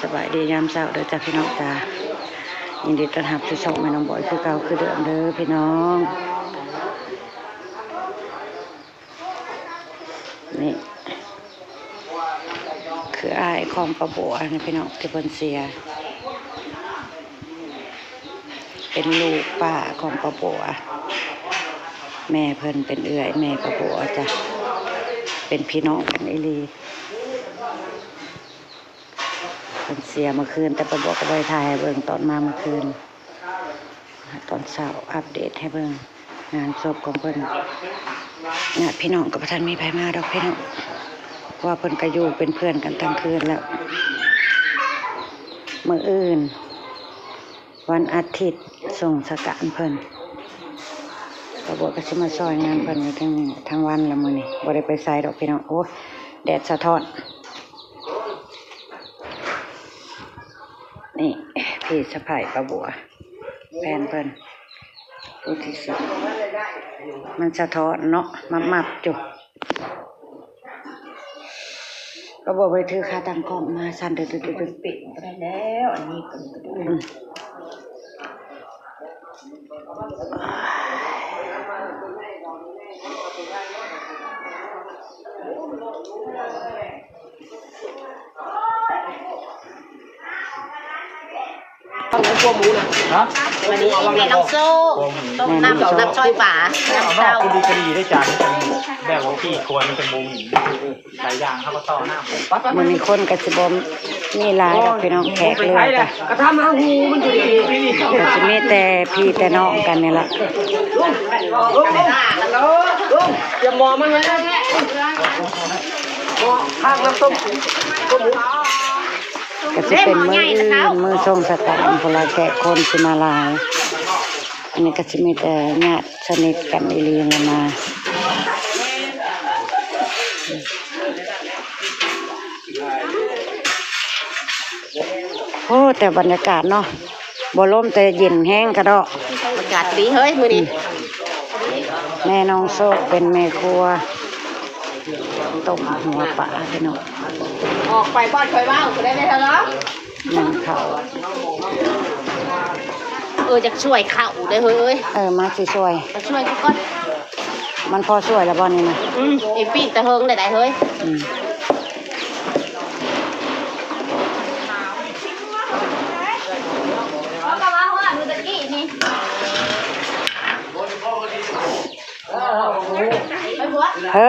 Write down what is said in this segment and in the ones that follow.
ສະບາຍດີຍາມເຊົ້າເດີຈ້າພີ່ນ້ອງຈ້າ ຍິນດີຕ້ອນຮັບສູ່ຊ່ອງແມ່ນ້ອງບອຍຄືເກົ່າຄືເດີມເດີພີ່ນ້ອງ. ນີ້ຄືອ້າຍຂອງປ້າບົວນະພີ່ນ້ອງ ທີ່ເພິ່ນເສຍ ເປັນລູກປ້າຂອງປ້າບົວ ແມ່ເພິ່ນເປັນເອື້ອຍແມ່ປ້າບົວຈ້າ ເປັນພີ່ນ້ອງກັນອີ່ຫຼີ. ເພິ່ນເສຍມື້ຄືນ ແຕ່ປ້າບົວກໍບໍ່ໄດ້ຖ່າຍໃຫ້ເບິ່ງຕອນມາມື້ຄືນ ຕອນເຊົ້າອັບເດດໃຫ້ເບິ່ງງານສົບຂອງເພິ່ນ. ຍາດພີ່ນ້ອງກໍບໍ່ທັນມີໃຜມາດອກພີ່ນ້ອງ ເພາະວ່າເພິ່ນກໍຢູ່ເປັນເພື່ອນກັນທັງຄືນແລ້ວ. ມື້ອື່ນ ວັນອາທິດ ສົ່ງສະການເພິ່ນ ປ້າບົວກໍຊິມາຊ່ອຍງານເພິ່ນຢູ່ທັງ ທັງວັນລະມື້ນີ້ ບໍ່ໄດ້ໄປໃສດອກພີ່ນ້ອງ. ໂອ້ຍ ແດດສະທ້ອນ. ນີ້ພີ່ສະໃພ້ປ້າບົວ ແຟນເພິ່ນ ຜູ້ທີ່ສຸດ ມັນສະທ້ອນເນາະ ມັບໆຢູ່. ກໍບໍ່ໄດ້ຖືຂາຕັ້ງກ້ອງມາ ສັ່ນຕຶດໆໆ ເປັນໄປໄດ້ແລ້ວ ອັນນີ້ກໍ ອືມ ອັນນັ້ນຄົວໝູນະ ຮະ? ວັນນີ້ແມ່ນ້ອງໂຊ ຕົ້ມນ້ຳ ນ້ຳຊອຍປາ ນ້ຳເຕົ້າ ເອົານອກ ເຊົາ ກຸລີກະລີໄດ້ຈານ ແບບວ່າຂີ້ຄວນຈັງບໍ່ມີ ຫຼາຍຢ່າງ ເຮົາກໍຕໍ່ນ້ຳ. ມື້ນີ້ຄົນກໍຊິບໍ່ມີຫຼາຍດອກພີ່ນ້ອງ ແຂກເຫຼືອກໍ ກະທຳຫາຫູມັນຢູ່ດີ ກໍຊິມີແຕ່ພີ່ແຕ່ນ້ອງກັນນີ້ລະ. ລຸງ ລຸງ ລຸງ ຕຽມໝໍ້ມາໃຫ້ ໝໍ້ຂ້າງນ້ຳຕົ້ມ ຕົ້ມໝູ. ກໍຊິເປັນມື້ອື່ນ ມື້ສົ່ງສະການພຸ້ນລະ ແຂກຄົນຊິມາຫຼາຍ. ອັນນີ້ກໍຊິມີແຕ່ຍາດສະໜິດກັນອີ່ຫຼີລະມາ. ໂອ້ ແຕ່ບັນຍາກາດເນາະ ບໍ່ລົມແຕ່ເຢັນແຮງກະເດາະ. ບັນຍາກາດດີເຮີ້ຍມື້ນີ້. ອືມ ແມ່ນ້ອງໂຊກເປັນແມ່ຄົວ ຕົ້ມຫົວປາພີ່ນ້ອງ. ອອກໄປບ່ອນຂ້ອຍເວົ້າກໍໄດ້ແມ່ທະເນາະ. ໜຶ້ງເຂົ້າ ເອີ ຢາກຊ່ວຍເຂົ້າເດ້ເຮີ້ຍ. ເອີ ມາຊິຊ່ວຍ ມາຊ່ວຍກ່ອນ. ມັນພໍຊ່ວຍແລ້ວບໍ່ນີ້ນະ? ອືມ ອີປີ້ງແຕ່ເຫິງໄດ້ໄດເຮີ້ຍ. ອືມ ເຮົາກໍວ່າຮອດມື້ຕະກີ້ນີ້. ເຮີ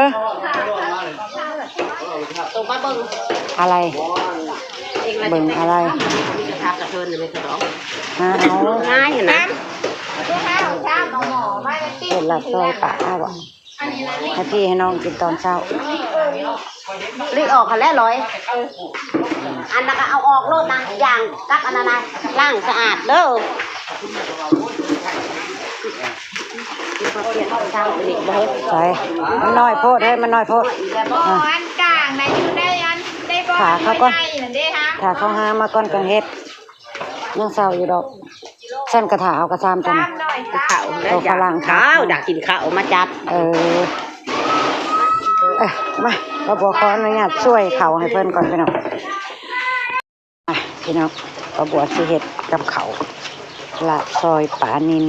ອະໄລ? ເບິ່ງອະໄລ? ຫາເອົາ ງ່າຍຫັ້ນນະ. ເຮັດລາບຊອຍປາບໍ່? ໃຫ້ພີ່ໃຫ້ນ້ອງກິນຕອນເຊົ້າ. ລີກອອກຫັ້ນແຫຼະລອຍ. ອັນນັ້ນກໍເອົາອອກໂລດນະ ຢ່າງກັບອັນນັ້ນນະ ລ້າງສະອາດເດີ. ໃສ່ ມັນນ້ອຍໂພດເຮີ້ຍ ມັນນ້ອຍໂພດ. ອັນກາງນະ ຢູ່ໃນອັນ ໃນບ່ອນ ຖ້າເຂົາກ່ອນ ໃນນັ້ນເດ້ຮະ ຖ້າເຂົາຫາມາກ່ອນຈັ່ງເຮັດ. ຍັງເຊົ້າຢູ່ດອກ. ຊັ້ນກະຖ້າເອົາກະຊາມຕົວນີ້ ເຂົ້າແລ້ວ ໂຕຝຣັ່ງ ຢາກເຂົ້າ ຢາກກິນເຂົ້າ ມາຈັດ. ເອີ ເອີ ມາ ກໍບໍ່ຂໍອະນຸຍາດຊ່ວຍເຂົ້າໃຫ້ເພິ່ນກ່ອນພີ່ນ້ອງ. ອ່ະ ພີ່ນ້ອງ ປ້າບົວຊິເຮັດກັບເຂົ້າ ລາບຊອຍປານິນ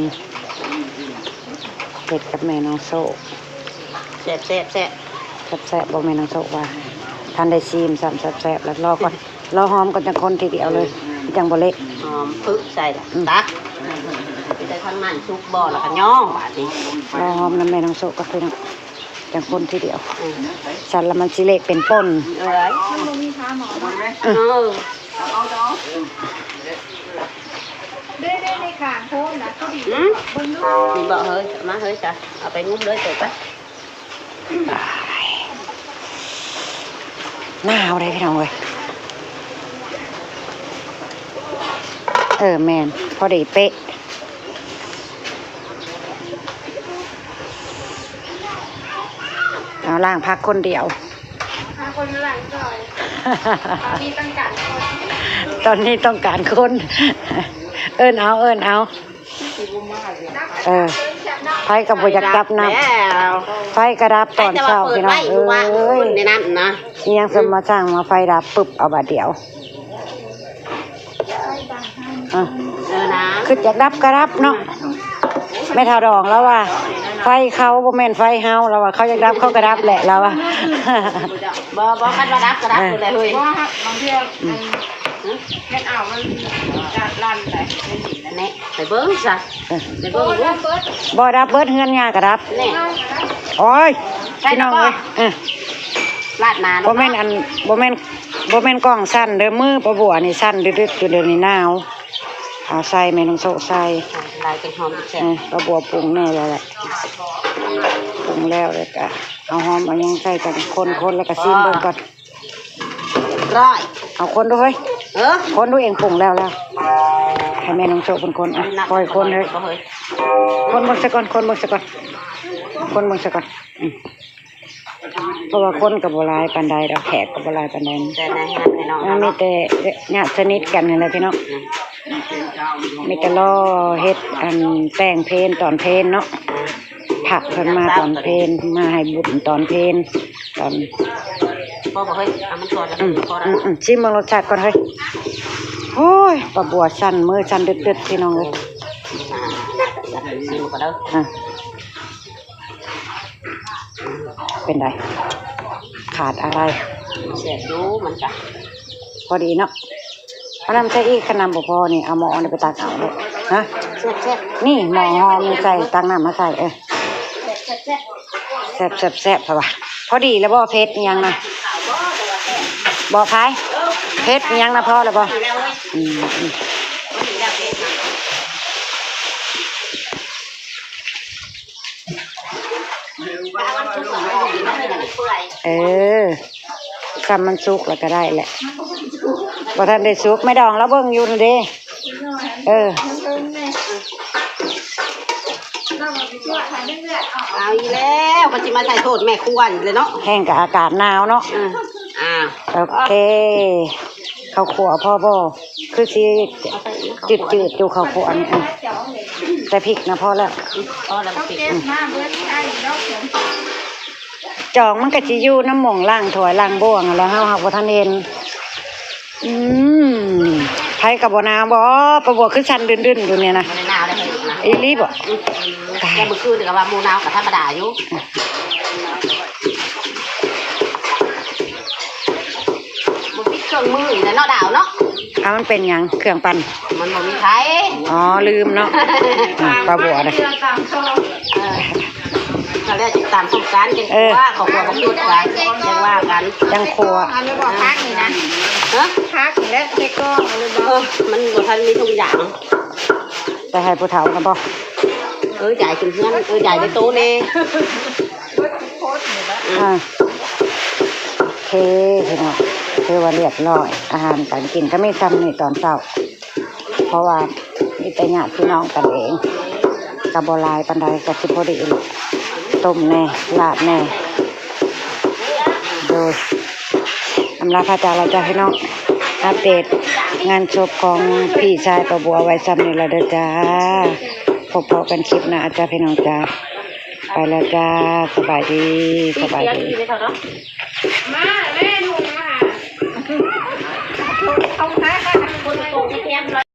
ເຮັດກັບແມ່ນ້ອງໂຊກ. ແຊບໆໆ ແຊບໆ ບໍ່ແມ່ນນາງໂຊກວ່າ ທັນໄດ້ຊີມຊ້ຳ ແຊບໆ ແລ້ວລໍກ່ອນ ລໍຫອມກ່ອນ ຈັ່ງຄົນທີດຽວເລີຍ ມັນຈັ່ງບໍ່ເລະ. ຫອມປຶກໃສ່ ອືມ ຕັກ ໃສ່ທາງນັ້ນສຸກບໍ່ ແລ້ວກໍຍໍບາດນີ້. ລໍຫອມນຳແມ່ນາງໂຊກກ່ອນພີ່ນ້ອງ ຈັ່ງຄົນທີດຽວ. ອືມ ຊັ້ນລະມັນຊິເລະເປັນປົ່ນ. ເອີຍ ເອີ ເດ້ໆ ໃນຂ້າງໂພນນະ ອືມ ເບິ່ງດູ ນີ້ບໍ່ເຮີ້ຍ ມາເຮີ້ຍ ຊະ ເອົາໄປງຸ້ມເລີຍ ເປີດໄປ. ໜາວເດ້ພີ່ນ້ອງເອີຍ. ເອີ ແມ່ນ ພໍດີເປະ. ເອົາ ລ້າງຜັກຄົນດຽວ ຫາຄົນມາລ້າງຊ່ອຍ. ຕອນນີ້ຕ້ອງການຄົນ ຕອນນີ້ຕ້ອງການຄົນ. ເອີ້ນເອົາ ເອີ້ນເອົາ. ເອີ ໄຟກໍບໍ່ຢາກດັບນຳ ໄຟກໍດັບຕອນເຊົ້າ ພີ່ນ້ອງເອີຍ. ອີ່ຫຍັງ ສະມາສ້າງມາໄຟດັບປຶບ ເອົາບາດດຽວ. ອ່ະ ເອີນະ ຄິດຢາກດັບກໍດັບເນາະ. ແມ່ເຖົ້າດອງລາວວ່າ ໄຟເຂົາບໍ່ແມ່ນໄຟເຮົາ ລາວວ່າ ເຂົາຢາກດັບເຂົາກໍດັບແຫຼະ ລາວວ່າ. ບໍ່ ບໍ່ ຄັນວ່າດັບກໍດັບ ເອີ ໂລດແຫຼະເຮີ້ຍ. ບໍ່ ບາງເທື່ອ ອືມ ອັນ ເຮັດເອົາມັນຈະລັນໄປ ແນ່ ໄປເບິ່ງຊະ ເອີ ໄປເບິ່ງດູ. ບໍ່ດັບເບິດ ເຮືອນຍ່າກໍດັບ ແນ່. ໂອ້ຍ ພີ່ນ້ອງເອີຍ ເອີ ລາດໜ້າ ບໍ່ແມ່ນ ອັນ ບໍ່ແມ່ນ ບໍ່ແມ່ນກ້ອງສັ່ນເດີ ມືປ້າບົວນີ້ສັ່ນດຶກໆຢູ່ ດຽວນີ້ໜາວ. ເອົາໃສ່ ແມ່ນ້ອງໂຊໃສ່ ຫຼາຍເປັນຫອມແຊບ ເອີ ປ້າບົວປຸງແນ່ແລ້ວແຫຼະ ປຸງແລ້ວ ແລ້ວກະເອົາຫອມເອົາຫຍັງໃສ່ກັນ ຄົນໆ ແລ້ວກະຊີມເບິ່ງກ່ອນ. ຮ້ອຍ ເອົາຄົນດູເຮີ້ຍ ເອີ ຄົນດູ ເອງປຸງແລ້ວແລ້ວ ໃຫ້ແມ່ນ້ອງໂຊເພິ່ນຄົນ. ອ່ະ ຄ່ອຍຄົນເຮີ້ຍ ຄົນເບິ່ງຊະກ່ອນ ຄົນເບິ່ງຊະກ່ອນ ຄົນເບິ່ງຊະກ່ອນ. ອືມ ເພາະວ່າຄົນກໍບໍ່ຫຼາຍປານໃດດອກ ແຂກກໍບໍ່ຫຼາຍປານໃດ ແຕ່ໃນເຮືອນພີ່ນ້ອງ ມັນມີແຕ່ຍາດສະໜິດກັນຫັ້ນແຫຼະພີ່ນ້ອງ. ອືມ ມີແຕ່ລໍເຮັດອັນແປງເພນຕອນເພນເນາະ ພະເພິ່ນມາຕອນເພນ ມາໃຫ້ບຸນຕອນເພນ ຕອນ ພໍບໍ່ເຮີ້ຍ ເອົາມັນກ່ອນ ອືມ ພໍແລ້ວ ອືມ ອືມ ຊີມເບິ່ງລົດຊາດກ່ອນເຮີ້ຍ. ໂອ້ຍ ປ້າບົວສັ່ນ ມືສັ່ນດຶກໆ ພີ່ນ້ອງເອີຍ. ອ່າ ຊີມກ່ອນເດີ ອ່າ ເປັນໃດ? ຂາດອະໄລ? ແຊບຢູ່ ມັນກະພໍດີເນາະ. ເອົານ້ຳໃສ່ອີກ ຄັນນ້ຳບໍ່ພໍນີ້ ເອົາໝໍ້ນີ້ໄປຕັກເອົາໂລດ. ຮະ? ແຊບໆ ນີ້ໝໍ້ຫອມນີ້ໃສ່ ຕັກນ້ຳມາໃສ່. ເອີ ແຊບໆໆ ເພິ່ນວ່າ. ພໍດີແລ້ວບໍ່? ເຜັດອີ່ຫຍັງນະ? ບໍ່ພາຍ ເຜັດອີ່ຫຍັງນະ? ພໍແລ້ວບໍ່? ອືມ ອືມ. ເອີ ສ່ຳມັນສຸກແລ້ວກໍໄດ້ແຫຼະ. ບໍ່ທັນໄດ້ສຸກ ແມ່ດອງລາວເບິ່ງຢູ່ຫັ້ນເດ້. ເອີ ເອົາອີກແລ້ວ ກໍຊິມາໃສ່ໂທດແມ່ຄົວອີກແລ້ວເນາະ. ແຮງກໍອາກາດໜາວເນາະ. ອືມ ອ່າ ໂອເຄ. ເຂົ້າຂົ້ວພໍບໍ່? ຄືຊິຈືດໆຢູ່ເຂົ້າຂົ້ວນີ້. ອືມ ແຕ່ພິກນະພໍແລ້ວ. ອືມ ພໍແລ້ວ ພິກ. ອືມ ຈອງມັນກໍຊິຢູ່ນຳໝ່ອງລ້າງຖ້ວຍລ້າງບ່ວງຫັ້ນແຫຼະ ເຮົາຫາກບໍ່ທັນເຫັນ. ອືມ ໃຜກໍບໍ່ໜາວບໍ? ປ້າບົວຄືສັ່ນດຶນໆຢູ່ນີ້ນະ. ບໍ່ໄດ້ໜາວເດ້ເຮີ້ຍນະ. ອີ່ຫຼີບໍ? ອືມ ແຕ່ມື້ຄືນນີ້ກໍວ່າໝູ່ໜາວກໍທຳມະດາຢູ່. ບໍ່ປິດເຄື່ອງມືອີກແລ້ວເນາະດາວເນາະ. ເອົາ ມັນເປັນຫຍັງ? ເຄື່ອງປັ່ນ ມັນບໍ່ມີໄຟ. ອໍ ລືມເນາະ. ອືມ ປ້າບົວນະ ເອີ ກໍແລ້ວຈັ່ງຕາມຕ້ອງການ ຈັ່ງ ເອີ ຄົວ ເຂົ້າຄົວບໍ່ຄິດກັນ ຈັ່ງວ່າກັນ ຈັ່ງຄົວ. ອັນນີ້ບໍ່ ຜັກນີ້ນະ? ຮະ? ຜັກນີ້ແຫຼະ ໃສ່ກ້ອງເອົາເລີຍບໍ່? ເອີ ມັນບໍ່ທັນມີທຸງຢາງ. ໄປໃຫ້ຜູ້ເຖົ້ານະບໍ່? ເອີ ຢາຍຂຶ້ນເຮືອນ ເອີ ຢາຍໃນໂຕະແດ່. ອ່າ ໂອເຄ ພີ່ນ້ອງ ຖືວ່າລຽບຮ້ອຍ ອາຫານການກິນກໍມີສ່ຳນີ້ຕອນເຊົ້າ ເພາະວ່າມີແຕ່ຍາດພີ່ນ້ອງກັນເອງ ກໍບໍ່ຫຼາຍປານໃດ ກໍຊິພໍດີແຫຼະ ຕົ້ມແດ່ ລາບແດ່. ໂດຍ ອຳລາພາຈາກລາຈາພີ່ນ້ອງ ອັບເດດງານສົບຂອງພີ່ຊາຍປ້າບົວໄວ້ສ່ຳນີ້ລະເດີຈ້າ. ພົບພໍ້ກັນຄລິບໜ້າຈ້າ ພີ່ນ້ອງຈ້າ. ໄປແລ້ວຈ້າ ສະບາຍດີ ສະບາຍດີ. ມາແມ່ລູກມາ.